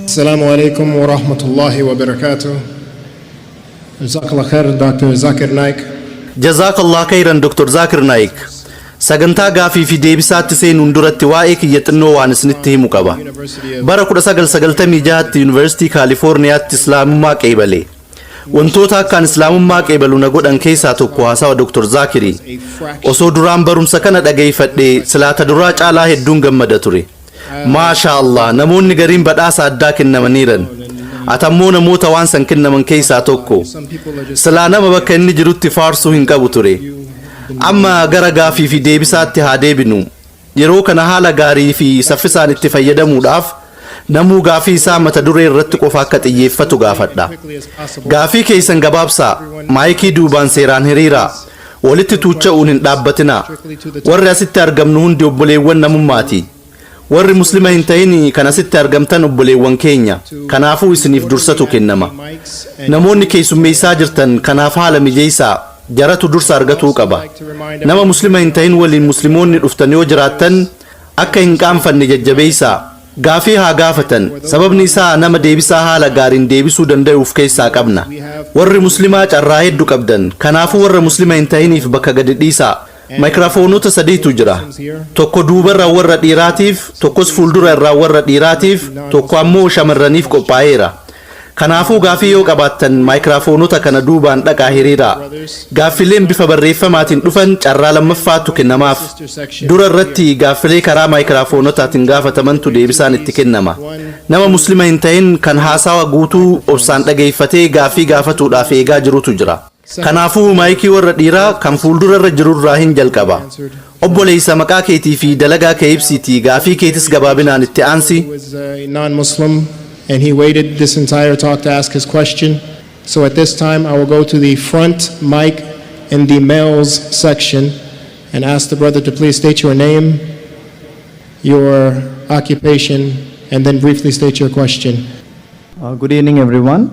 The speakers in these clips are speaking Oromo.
السلام عليكم ورحمة الله وبركاته. جزاك الله خير Dr. Zakir Naik. Jazaakallah khayran, Dr. Zaakir Naik. Sagantaa gaafii fi deebisaatti seenuun duratti waa'ee kiyya xinnoo waan isinitti himu qaba. Bara 1996tti Yuunivarsiitii Kaalifoorniyaatti Islaamummaa qeebale. Wantoota akkaan Islaamummaa qeebalu na godhan keessaa tokko haasawa Dr. Zaakiri. Osoo duraan barumsa kana dhageeffadhe, silaata duraa caalaa hedduun gammada ture. Maasha Allah, namoonni gariin badhaasa addaa kennamaniiran. Atammoo namoota waan san kennaman keessaa tokko. Silaa nama bakka inni jirutti faarsuu hin qabu ture. Amma gara gaafii fi deebisaatti haa deebinu. Yeroo kana haala gaarii fi saffisaan itti fayyadamuudhaaf, namuu gaafii isaa mata duree irratti qofa akka xiyyeeffatu gaafadha. Gaafii keessan gabaabsaa, maayikii duubaan seeraan hiriiraa, walitti tuucha'uun hin dhaabbatinaa. Warri asitti argamnu hundi obboleewwan namummaati. Warri Muslima hin ta'in kan asitti argamtan obboleewwan keenya. Kanaafuu isiniif dursatu kennama. Namoonni keessummeessaa jirtan kanaaf haala mijeessaa, jaratu dursa argatuu qaba. Nama Muslima hin ta'in waliin Musliimoonni dhuftan yoo jiraattan, akka hin qaanfanne jajjabeessaa. Gaafii haa gaafatan, sababni isaa nama deebisaa haala gaariin deebisuu danda'uuf keessaa qabna. Warri Muslimaa carraa hedduu qabdan, kanaafuu warra Muslima hin ta'iniif bakka gadi dhiisaa. Maayikiraafoonota sadiitu jira. Tokko duubarra warra dhiiraatiif, tokkos fuuldura irraa warra dhiiraatiif, tokko ammoo shamarraniif qophaa'eera. Kanaafuu gaafii yoo qabaattan, maayikiraafoonota kana duubaan dhaqaa hiriiraa. Gaaffileen bifa barreeffamaatiin dhufan carraa lammaffaatu kennamaaf. Dura irratti gaaffilee karaa maayikiraafoonotaatiin gaafatamantu deebisaan itti kennama. Nama Muslima hin ta'in kan haasawa guutuu obsaan dhageeffatee gaaffii gaafatuudhaaf eegaa jirutu jira. Kanaafuu maayikii warra dhiiraa kan fuuldura irra jirurraa hin jalqaba. Obboleessa, maqaa keetii fi dalagaa kee ibsiitii gaafii keetis gabaabinaan itti aansi. Was a non-Muslim and he waited this entire talk to ask his question. So at this time, I will go to the front mic in the males section and ask the brother to please state your name, your occupation, and then briefly state your question. Good evening, everyone.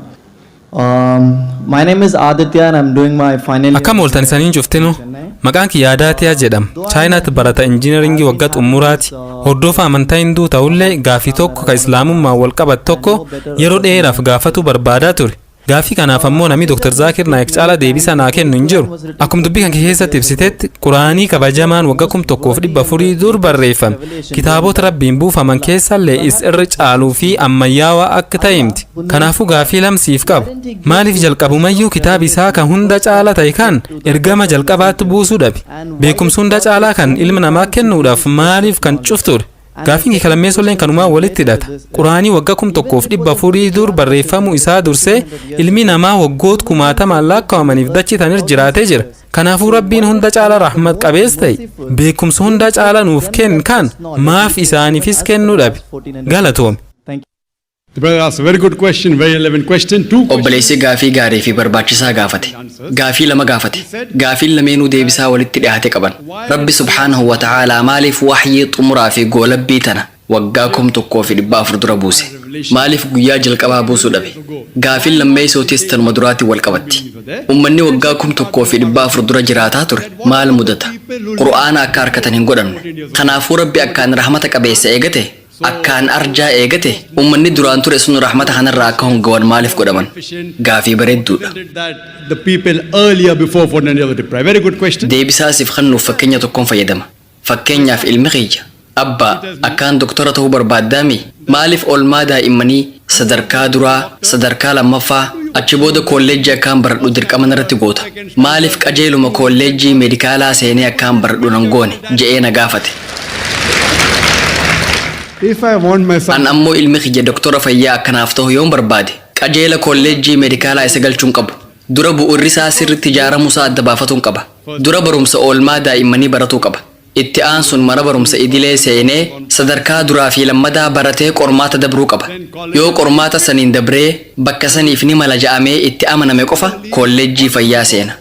My name is Aditya and I'm doing my final year. Akkam ooltan isaniin cuftinu? Maqaan kiyya Adaatiyaa jedhama. Chaayinaatti barata injiinaringii waggaa xumuraati. Hordofa amantaa Hinduu ta'ullee, gaafii tokko ka Islaamummaan wal qabatu tokko yeroo dheeraaf gaafatu barbaadaa ture. Gaafii kanaaf ammoo namni Dr. Zaakir Naayik caalaa deebisa naa kennu hin jiru. Akkuma dubbii kan keessatti ibsitetti, Quraanii kabajamaan waggaa 1400 dur barreeffame kitaabota Rabbiin buufaman keessallee is irra caaluu fi ammayyaawaa akka ta'e himti. Kanaafuu gaafii lamsiif qabu. Maaliif jalqabumayyuu kitaaba isaa kan hunda caala ta'e kan ergama jalqabaatti buusuu dhabe? Beekumsa hunda caalaa kan ilma namaa kennuudhaaf maaliif kan cufture? Gaafiin kee lammeessolleen kanumaan walitti hidhata. Quraanii waggaa 1400 dur barreeffamuu isaa dursee ilmi namaa waggoota kumaatamaan lakkaa'amaniif dachii tanir jiraatee jira. Kanaafuu Rabbiin hunda caala rahmat qabees ta'e beekumsa hunda caala nuuf kenn kan maaf isaaniifis kennuu dhabe? Galatoome. The brother asked a very good question, very relevant question. Two questions. Obboleessi gaafii gaarii fi barbaachisaa gaafate. Gaafii lama gaafate. Gaafiin lameenuu deebisaa walitti dhiyaate qaban. Rabbi subhaanahu wa ta'aalaa maaliif waxyii xumuraa fi goolabbii tana waggaa 1400 dura buuse? Maaliif guyyaa jalqabaa buusuu dhabe? Gaafiin lammeessootis tanuma duraatiin wal qabatti. Ummanni waggaa 1400 dura jiraataa ture maal mudata? Qur'aana akka harkatan hin godhamne. Kanaafuu Rabbi akkaan rahmata qabeessa eegate, akkaan arjaa eegate, ummanni duraan ture sun rahmata kanarraa akka hongawan maaliif godhaman? Gaafii bareedduudha. That the people earlier before 1400 years were deprived. Very good question. Deebisaa siif kennuuf fakkeenya tokkoon fayyadama. Fakkeenyaaf, ilmi kiyya, "Abbaa, akkaan doktora ta'uu barbaaddaami? Maaliif oolmaa daa'immanii sadarkaa duraa, sadarkaa lammaffaa, achi booda kolleejjii akkaan baradhu dirqama narratti goota? Maaliif qajeeluma kolleejjii meedikaalaa seenee akkaan baradhu nan goone?" je'ee na gaafate. If I want my son An ammoo ilmi kiyya doktora fayyaa akkanaaf ta'u yoon barbaade, qajeela kolleejjii meedikaalaa isa galchuun qabu. Dura bu'urri isaa sirriitti ijaaramuu isaa adda baafatuun qaba. Dura barumsa oolmaa daa'immanii baratuu qaba. Itti aansuun mana barumsa idilee seenee sadarkaa duraa fi lammadaa baratee qormaata dabruu qaba. Yoo qormaata saniin dabree bakka saniif ni mala ja'amee itti amaname qofa kolleejjii fayyaa seena.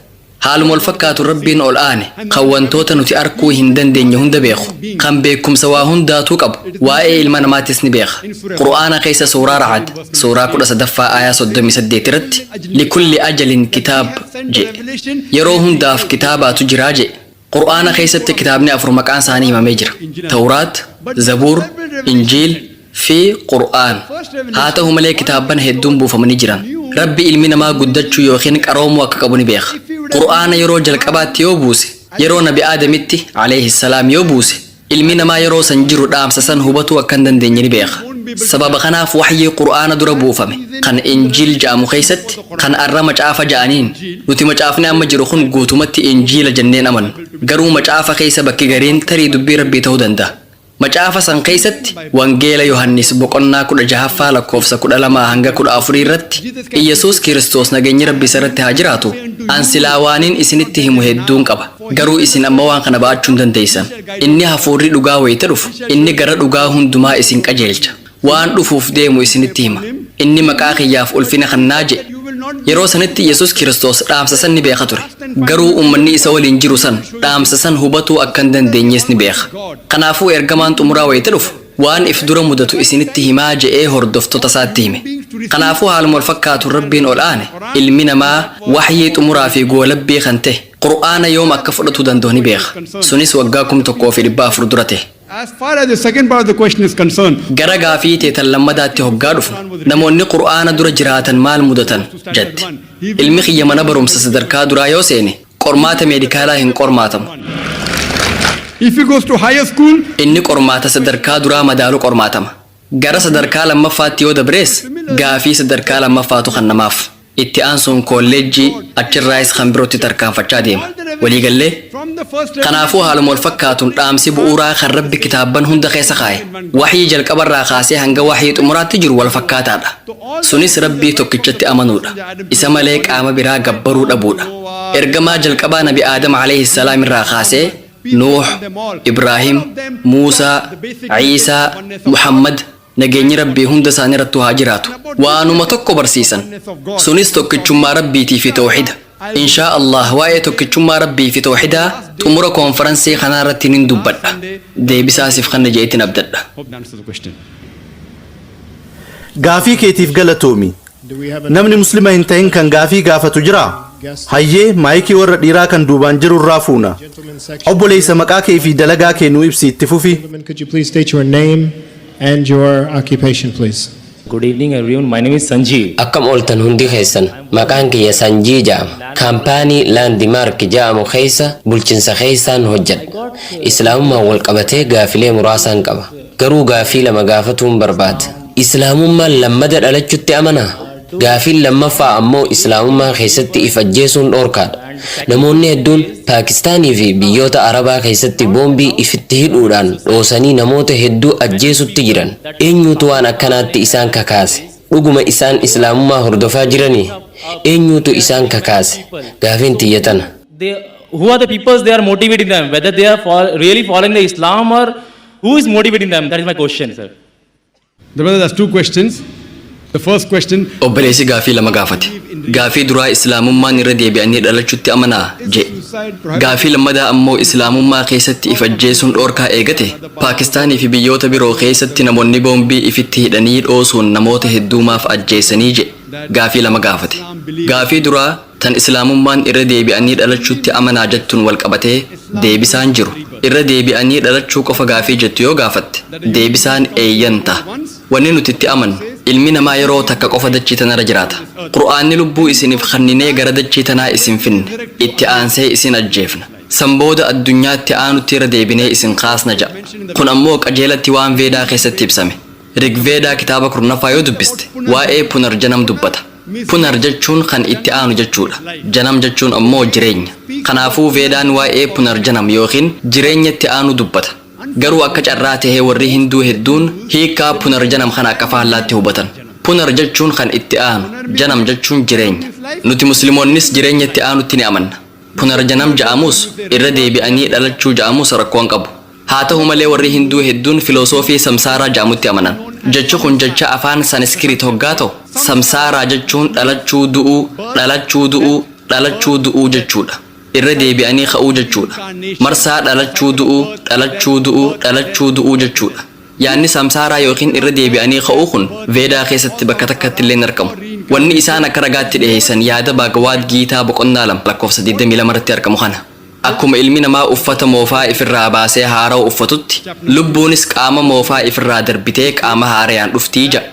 Haaluma wal fakkaatu, Rabbiin ol aane kan wantoota nuti arkuu hin dandeenye hunda beeku, kan beekumsa waa hundaatuu qabu, waa'ee ilma namaattis ni beeka. Qur'aana keessa suuraa Racad, suuraa 13ffaa, aayaa 38 irratti "لكل أجل كتاب" jedhe. Yeroo hundaaf kitaabaatu jiraa jedhe. Qur'aana keessatti kitaabni afur maqaan isaanii himamee jira: Tawraat, Zabuur, Injiil fi Qur'aan. Haa ta'u malee kitaabban hedduun buufamanii jiran. Rabbi ilmi namaa guddachuu yookiin qaroomuu akka qabu ni beeka. Qur'aana yeroo jalqabaatti yoo buuse, yeroo Nabi Aadamitti alayhi salaam yoo buuse, ilmi namaa yeroo san jiru dhaamsa san hubatuu akka hin dandeenye ni beeka. Sababa kanaaf waxyii Qur'aana dura buufame kan Injiil ja'amu keessatti, kan arra macaafa ja'aniin, nuti macaafni amma jiru kun guutumatti Injiila jenneen amannu. Garuu macaafa keessa bakki gariin tarii dubbii Rabbii ta'uu danda'a. Macaafa san keessatti, Wangeela Yohannis boqonnaa 16ffaa lakkoofsa 12 hanga 14 irratti, Iyyasuus Kiristoos, nageenyi Rabbi isarratti haa jiraatu, "An silaa waaniin isinitti himu hedduun qaba. Garuu isin amma waan kana ba'achuu hin dandeessan. Inni hafuurri dhugaa wayita dhufu, inni gara dhugaa hundumaa isin qajeelcha. Waan dhufuuf deemu isinitti hima. Inni maqaa kiyyaaf ulfina kannaa," jedhe. Yeroo sanitti Yesus Kiristoos dhaamsa san ni beeka ture. Garuu uummanni isa waliin jiru san dhaamsa san hubatuu akka hin dandeenyees ni beeka. Kanaafuu ergamaan xumuraa wayita dhufu, waan if dura mudatu isinitti himaa je'ee hordoftoota isaatti hime. Kanaafuu haaluma wal fakkaatu Rabbiin ol aane ilmi namaa waxyii xumuraa fi goolabbii kan ta'e Qur'aana yoom akka fudhatuu danda'u ni beeka. Sunis waggaa 1400 dura ta'e. As far as the second part of the question is concerned, Gara gaafii teetan lammadaatti hoggaa dhufu, namoonni Qur'aana dura jiraatan maal mudatan jette. Ilmi kiyya mana barumsa sadarkaa duraa yoo seene, qormaata meedikaalaa hin qormaatamu. If he goes to higher school, Inni qormaata sadarkaa duraa madaalu qormaatama. Gara sadarkaa lammaffaatti yoo dabrees, gaafii sadarkaa lammaffaatu kan namaaf. Itti aansuun kolleejjii, achirraayis kan birootti tarkaanfachaa deema. Waliigallee? From the first Kanaafuu haaluma wal fakkaatuun dhaamsi bu'uuraa kan Rabbi kitaabban hunda keessa kaa'e, waxyii jalqabarraa kaasee hanga waxyii xumuraatti jiru wal fakkaataadha. Sunis Rabbii tokkichatti amanuudha. Isa malee qaama biraa gabbaruu dhabuudha. Ergamaa jalqabaa Nabi Aadam alayhi salaam irraa kaasee Nuuh, Ibraahim, Muusaa, Ciisaa, Muhammad, nageenyi Rabbii hunda isaanii irrattuu haa jiraatu, waanuma tokko barsiisan. Sunis tokkichummaa Rabbiitii fi tawxida. Inshaa Allah waa'ee tokkichummaa Rabbii fi tawxidaa xumura koonferansii kanaa irratti nin dubbadha. Deebisaasiif kanna je'eetin abdadha. Hope that answers the question. Gaafii keetiif galatoomi. Namni Muslima hin ta'in kan gaafii gaafatu jira? Hayyee, maayikii warra dhiiraa kan duubaan jiru irraa fuuna. Obboleessa, maqaa kee fi dalagaa kee nuu ibsi, itti fufi. Gentlemen, could you please state your name and your occupation, please? Good evening, everyone. My name is Sanjeev. Akkam ooltan hundi keessan? Maqaan kiyya Sanjii jedhama. Kaampaanii Landmark jedhamu keessa bulchinsa keessaan hojjedha. Islaamummaan wal qabatee gaafilee muraasaan qaba. Garuu gaafii lama gaafatuun barbaada. Islaamummaan lammada dhalachutti amanaa? Gaafiin lammaffaa ammoo Islaamummaa keessatti if ajjeesuun dhoorkaadha. Namoonni hedduun Paakistaanii fi biyyoota Arabaa keessatti boombii ifitti hidhuudhaan dhoosanii namoota hedduu ajjeesutti jiran. Eenyutu waan akkanaatti isaan kakaase? Dhuguma isaan Islaamummaa hordofaa jiranii? Eenyutu isaan kakaase? Gaafiin tiyya tana. They, who are the peoples they are motivating them? Whether they are really following the Islam or who is motivating them? That is my question, sir. The brother has two questions. The first question, Obboleessi gaafii lama gaafate. Gaafii duraa Islaamummaan irra deebi'anii dhalachutti amanaa jedhe. Gaafii lammadaa ammoo Islaamummaa keessatti if ajjeesuun dhoorkaa eegate, Paakistaanii fi biyyoota biroo keessatti namoonni boombii ifitti hidhanii dhoosuun namoota hedduumaaf ajjeesanii jedhe. Gaafii lama gaafate. Gaafii duraa tan Islaamummaan irra deebi'anii dhalachuutti amanaa jettuun wal qabatee deebisaan jiru, irra deebi'anii dhalachuu qofa gaafii jettu yoo gaafatte, deebisaan eeyyan ta'a. Wanni nuti itti amannu, ilmi namaa yeroo takka qofa dachii tanarra jiraata. Qur'aanni lubbuu isiniif kanninee gara dachii tanaa isin finne, itti aansee isin ajjeefna. San booda addunyaatti aanutti irra deebinee isin kaasna ja'a. Kun ammoo qajeelatti waan Veedaa keessatti ibsame. Rigveedaa kitaaba 10ffaa yoo dubbiste, waa'ee punarjanam dubbata. Punar jechuun kan itti aanu jechuudha. Janam jechuun ammoo jireenya. Kanaafuu Veedaan waa'ee punarjanam yookiin jireenya itti aanu dubbata. Garuu akka carraa tahee warri Hinduu hedduun hiikkaa punarjanam kana akka faallaatti hubatan. Punar jechuun kan itti aanu, janam jechuun jireenya. Nuti Musliimoonnis jireenya itti aanutti ni amanna. Punarjanam ja'amus, irra deebi'anii dhalachuu ja'amus rakkoon qabu. Haa ta'u malee warri Hinduu hedduun filosoofii samsaaraa ja'amutti amanan. Jechi kun jecha afaan Sanskrit hoggaa ta'u, samsaaraa jechuun dhalachuu, du'uu, dhalachuu, du'uu, dhalachuu, du'uu jechuudha. Irra deebi'anii ka'uu jechuudha. Marsaa dhalachuu, du'uu, dhalachuu, du'uu, dhalachuu, du'uu jechuudha. Yaanni samsaaraa yookiin irra deebi'anii ka'uu kun Veedaa keessatti bakka takkatti illee hin argamu. Wanni isaan akka ragaatti dhiheessan yaada Baagawaad Giitaa boqonnaa 2 lakkoofsa 22 irratti argamu kana. Akkuma ilmi namaa uffata moofaa ifirraa baasee haarawa uffatutti, lubbuunis qaama moofaa ifirraa darbitee qaama haarayaan dhuftii ja'a.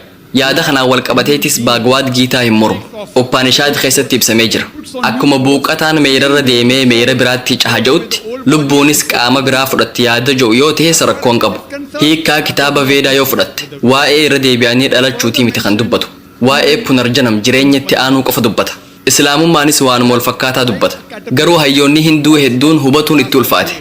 Yaada kanaan wal qabateetis Baagwaad Giitaa hin mormu. Upanishaad keessatti ibsamee jira. Akkuma buuqqataan meeyrarra deemee meeyra biraatti caha ja'utti, lubbuunis qaama biraa fudhatti yaada ja'u yoo tahes rakkoo hin qabu. Hiikkaa kitaaba Veedaa yoo fudhatte, waa'ee irra deebi'anii dhalachuutii miti kan dubbatu. Waa'ee punarjanam jireenya itti aanuu qofa dubbata. Islaamummaanis waanuma wal fakkaataa dubbata. Garuu hayyoonni Hinduu hedduun hubatuun itti ulfaate.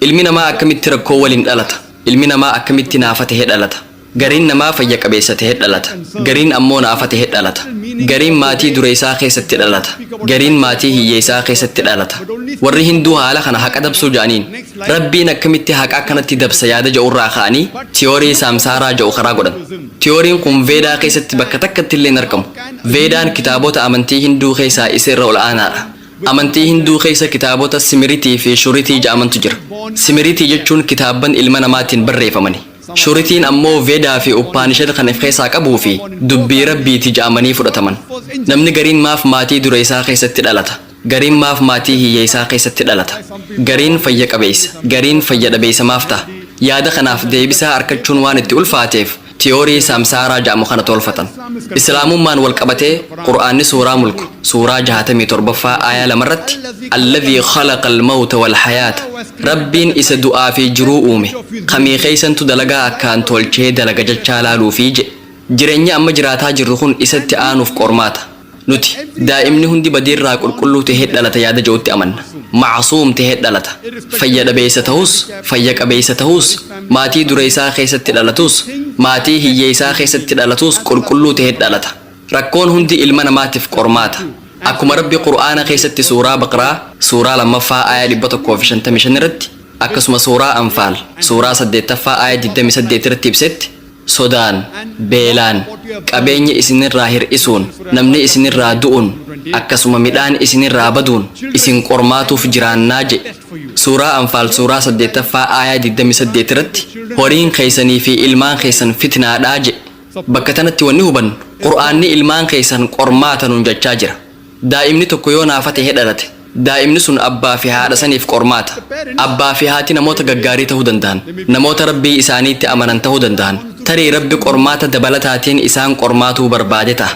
Ilmi namaa akkamitti rakkoo waliin dhalata? Ilmi namaa akkamitti naafa tahee dhalata? Gariin namaa fayya qabeessa tahee dhalata. Gariin ammoo naafa tahee dhalata. Gariin maatii dureessaa keessatti dhalata. Gariin maatii hiyyeessaa keessatti dhalata. Warri Hinduu haala kana haqa dabsuu ja'aniin. Rabbiin akkamitti haqa akkanatti dabsa yaada ja'urraa ka'anii tiyoorii saamsaaraa ja'u karaa godhan. Tiyooriin kun Veedaa keessatti bakka takkatti illee hin argamu. Veedaan kitaabota amantii Hinduu keessaa isa irra ol aanaadha. Amantii Hinduu keessa kitaabota Simiritii fi Shuritii ja'amantu jira. Simiritii jechuun kitaabban ilma namaatiin barreeffamani. Shuritiin ammoo Vedaa fi Uppaanishad kan if keessaa qabuu fi dubbii Rabbiiti ja'amanii fudhataman. Namni gariin maaf maatii dureessaa keessatti dhalata? Gariin maaf maatii hiyyeessaa keessatti dhalata? Gariin fayya qabeessa, gariin fayya dhabeessa maaf taha? Yaada kanaaf deebisaa arkachuun waan itti ulfaateef tiyoorii saamsaaraa ja'amu kana tolfatan. Islaamummaan wal qabatee Qur'aanni suuraa Mulk suuraa 67ffaa aayaa 2 irratti Alladhii khalaqal mawta wal hayaata Rabbiin isa du'aa fi jiruu uume, kamii keessantu dalagaa akkaan tolchee dalaga jechaa laaluufi je'e. Jireenyi amma jiraataa jirru kun isa itti aanuuf qormaata. Nuti, daa'imni hundi badiirraa qulqulluu tahee dhalata yaada je'utti amanna. Ma'suum tahee dhalata. Fayya dhabeessa tahus, fayya qabeessa tahus, maatii dureessaa keessatti dhalatus, maatii hiyyeessaa keessatti dhalatus qulqulluu tahee dhalata. Rakkoon hundi ilma namaatiif qormaata. Akkuma Rabbi Qur'aana keessatti Suuraa Baqraa, Suuraa 2ffaa Aaya 155 irratti, akkasuma Suuraa Anfaal, Suuraa 8ffaa Aaya 28 irratti ibsetti, Sodaan, beelaan, qabeenya isinirraa hir'isuun, namni isinirraa du'un, akkasuma midhaan isinirraa baduun isin qormaatuuf jiraannaa je'e. Suuraa Anfaal Suuraa 8ffaa Aayaa 28 irratti, Horiin keessanii fi ilmaan keessan fitnaadhaa je'e. Bakka tanatti wanni hubannu, Qur'aanni ilmaan keessan qormaata nuun jachaa jira. Daa'imni tokko yoo naafa tahee dhalate, daa'imni sun abbaa fi haadha saniif qormaata. Abbaa fi haati namoota gaggaarii tahuu dandahan. Namoota Rabbii isaaniitti amanan tahuu dandahan. Tarii Rabbi qormaata dabalataatiin isaan qormaatuu barbaade taha.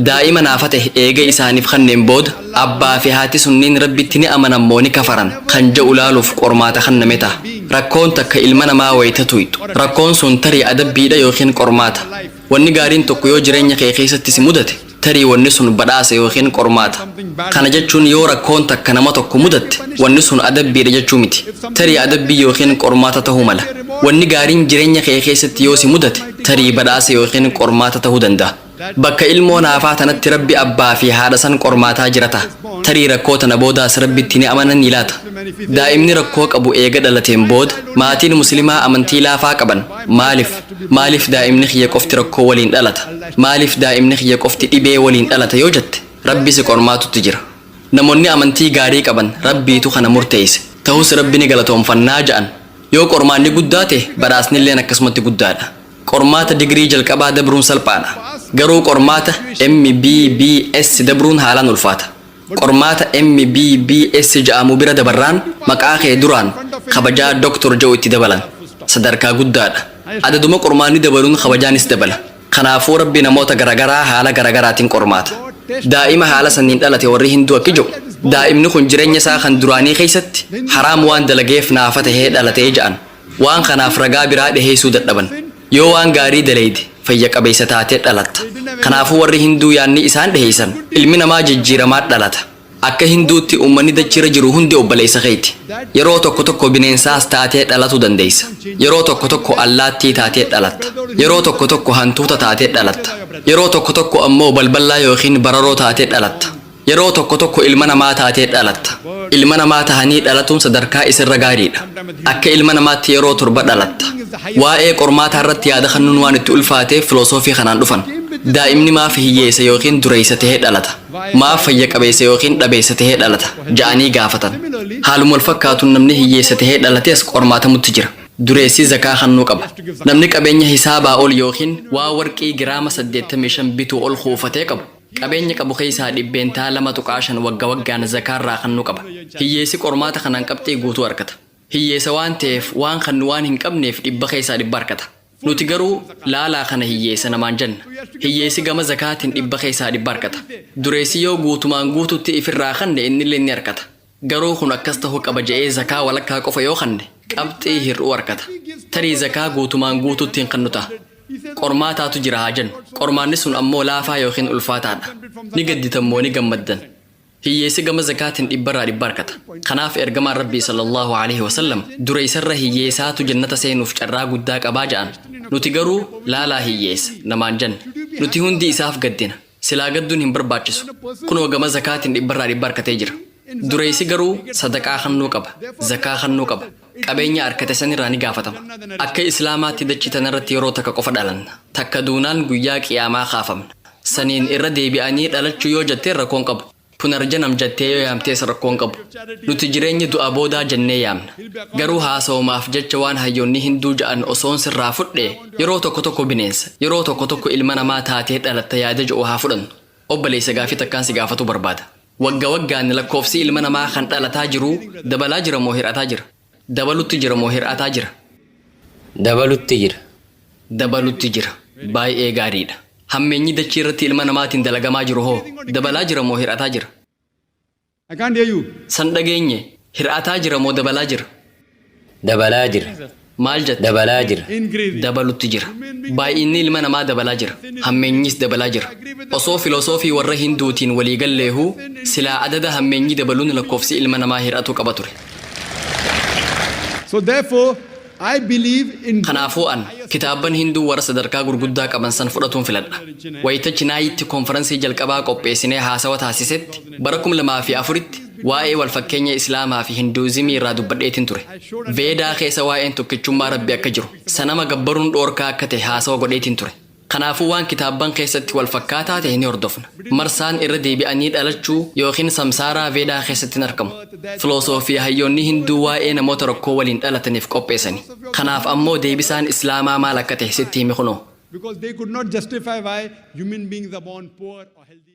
Daa'ima naafa tahe eega isaaniif khanneen booda, abbaa fi haati sunniin Rabbitti ni amanan moo ni kafaran kan ja'u laaluuf qormaata khanname taha. Rakkoon takka ilma namaa wayta tuyxu, rakkoon sun tarii adabbiidha yookiin qormaata. Wanni gaariin tokko yoo jireenya kee keessatti si mudate, tarii wanni sun badhaasa yookiin qormaata. Kana jechuun yoo rakkoon takka nama tokko mudatte, wanni sun adabbiidha jechuu miti. Tarii adabbii yookiin qormaata tahuu mala. Wanni gaariin jireenya kee keessatti yoo si mudate, tarii badhaasa yookiin qormaata tahuu danda'a. Bakka ilmoo naafaa tanatti Rabbi abbaa fi haadha san qormaataa jira taha. Tarii rakkoo tana boodaas Rabbitti ni amananii laata? Daa'imni rakkoo qabu eega dhalateen booda maatiin muslimaa amantii laafaa qaban maalif Maaliif daa'imni kiyya qofti rakkoo waliin dhalata? Maaliif daa'imni kiyya qofti dhibee waliin dhalata yoo jette Rabbi si qormaatutti jira. Namoonni amantii gaarii qaban Rabbiitu kana murteeyse. Tahus Rabbi ni galatoomfannaa ja'an. Yoo qormaanni guddaa tahe badhaasnilleen akkasumatti guddaadha. Qormaata digirii jalqabaa dabruun salphaadha. Garuu qormaata MBBS dabruun haalaan ulfaata. Qormaata MBBS ja'amu bira dabarraan maqaa kee duraan kabajaa Doctor ja'u itti dabalan. Sadarkaa guddaadha. Adaduma qormaanni dabaluun kabajaanis dabala. Kanaafuu Rabbi namoota garagaraa haala garagaraatiin qormaata. Daa'ima haala saniin dhalate warri Hinduu akki ja'u, daa'imni kun jireenya isaa kan duraanii keessatti haraam waan dalageef naafa tahee dhalate ja'an. Waan kanaaf ragaa biraa dhiheessuu dadhaban. Yoo waan gaarii daleyde fayya qabeessa taatee dhalatta. Kanaafuu warri Hinduu yaanni isaan dhiheessan ilmi namaa jijjiiramaa dhalata. Akka Hinduutti ummanni dachiirra jiru hundi obboleessa keeti. Yeroo tokko tokko bineensaas taatee dhalatuu dandeessa. Yeroo tokko tokko allaattii taatee dhalatta. Yeroo tokko tokko hantuuta taatee dhalatta. Yeroo tokko tokko ammoo balballaa yookiin bararoo taatee dhalatta. Yeroo tokko tokko ilma namaa taatee dhalatta. Ilma namaa tahanii dhalatuun sadarkaa isarra gaariidha. Akka ilma namaatti yeroo torba dhalatta. Waa'ee qormaataa irratti yaada kennuun waan itti ulfaateef filosoofii kanaan dhufan. Daa'imni maaf hiyyeessa yookiin dureessa tahee dhalata? Maaf fayya qabeessa yookiin dhabeessa tahee dhalata? Ja'anii gaafatan. Haaluma wal fakkaatuun namni hiyyeessa tahee dhalates qormaatamutti jira. Dureessi zakaa kannuu qaba. Namni qabeenya hisaabaa ol yookiin waa warqii giraama 85 bituu ol kuufatee qabu. Qabeenya qabu keessaa 2.5% wagga waggaan zakaarraa kennuu qaba. Hiyyeessi qormaata kanaan qabxii guutuu argata. Hiyyeessa waan ta'eef waan kannu waan hin qabneef 100% argata. Nuti garuu laalaa kana hiyyeessa namaan jenna. Hiyyeessi gama zakaatiin 100% argata. Dureessi yoo guutumaan guututti ifirraa kanne innillee ni argata. Garuu kun akkas ta'uu qaba je'ee zakaa walakkaa qofa yoo kanne qabxii hir'uu argata. Tarii zakaa guutumaan guututti hin kannu ta'a. Qormaataatu jira haa jennu. Qormaanni sun ammoo laafaa yookiin ulfaataadha. Ni gadditammoo ni gammaddan? Hiyyeessi gama zakaatiin 100% argata. Kanaaf ergamaan Rabbii sallallahu alaihi wasallam dureessarra hiyyeessaatu jannata seenuuf carraa guddaa qabaa ja'an. Nuti garuu laalaa hiyyeessa namaan jenna. Nuti hundi isaaf gaddina. Silaa gadduun hin barbaachisu. Kunoo gama zakaatiin 100% argatee jira. Dureessi garuu sadaqaa kennuu qaba. Zakaa kennuu qaba. Qabeenya argate sanirraa ni gaafatama. Akka Islaamaatti dachii tanarratti yeroo takka qofa dhalanna. Takka duunaan guyyaa qiyaamaa kaafamna. Saniin irra deebi'anii dhalachuu yoo jettee rakkoon qabu. Punarjanam jettee yoo yaamtees rakkoon qabu. Nuti jireenya du'a boodaa jennee yaamna. Garuu haasawumaaf jecha waan hayyoonni Hinduu ja'an osoon sirraa fudhe, yeroo tokko tokko bineensa, yeroo tokko tokko ilma namaa taatee dhalatta yaada jedhu haa fudhannu. Obboleessa, gaafii takkaan si gaafatu barbaada. Wagga waggaan lakkoofsi ilma namaa kan dhalataa jiru dabalaa jira moo hir'ataa jira? Dabalutti jira moo hir'ataa jira? Dabalutti jira. Dabalutti jira. Baay'ee gaariidha. Hammeenyi dachii irratti ilma namaatiin dalagamaa jiru hoo dabalaa jira moo hir'ataa jira? I can't hear you. San dhageenye, hir'ataa jira moo dabalaa jira? Dabalaa jira. Maal jette? Dabalaa jira. Increasing. Dabalutti jira. Baay'inni ilma namaa dabalaa jira. Hammeenyis dabalaa jira. Osoo filosoofii warra Hinduutiin waliigalleehuu silaa adada hammeenyi dabaluun lakkoofsi ilma namaa hir'atuu qaba ture. So therefore, I believe in Kanaafuu an kitaabban Hinduu warra sadarkaa gurguddaa qaban san fudhatuun filadha. Wayita Chinaayitti konferansii jalqabaa qopheessinee haasawa taasisetti bara 2004tti waa'ee walfakkeenya Islaamaa fi Hinduuzimii irraa dubbadheetiin ture. Veedaa keessa waa'een tokkichummaa Rabbi akka jiru, sanama gabbaruun dhoorkaa akka ta'e haasawa godheetiin ture. Kanaafuu waan kitaabban keessatti wal fakkaataa ta'e ni hordofna. Marsaan irra deebi'anii dhalachuu yookiin samsaaraa Veedaa keessatti hin argamu. Filosoofii hayyoonni Hinduu waa'ee namoota rakkoo waliin dhalataniif qopheessani. Kanaaf ammoo deebisaan Islaamaa maal akka ta'e sitti himi kunoo. Because they could not justify why human beings are born poor or healthy.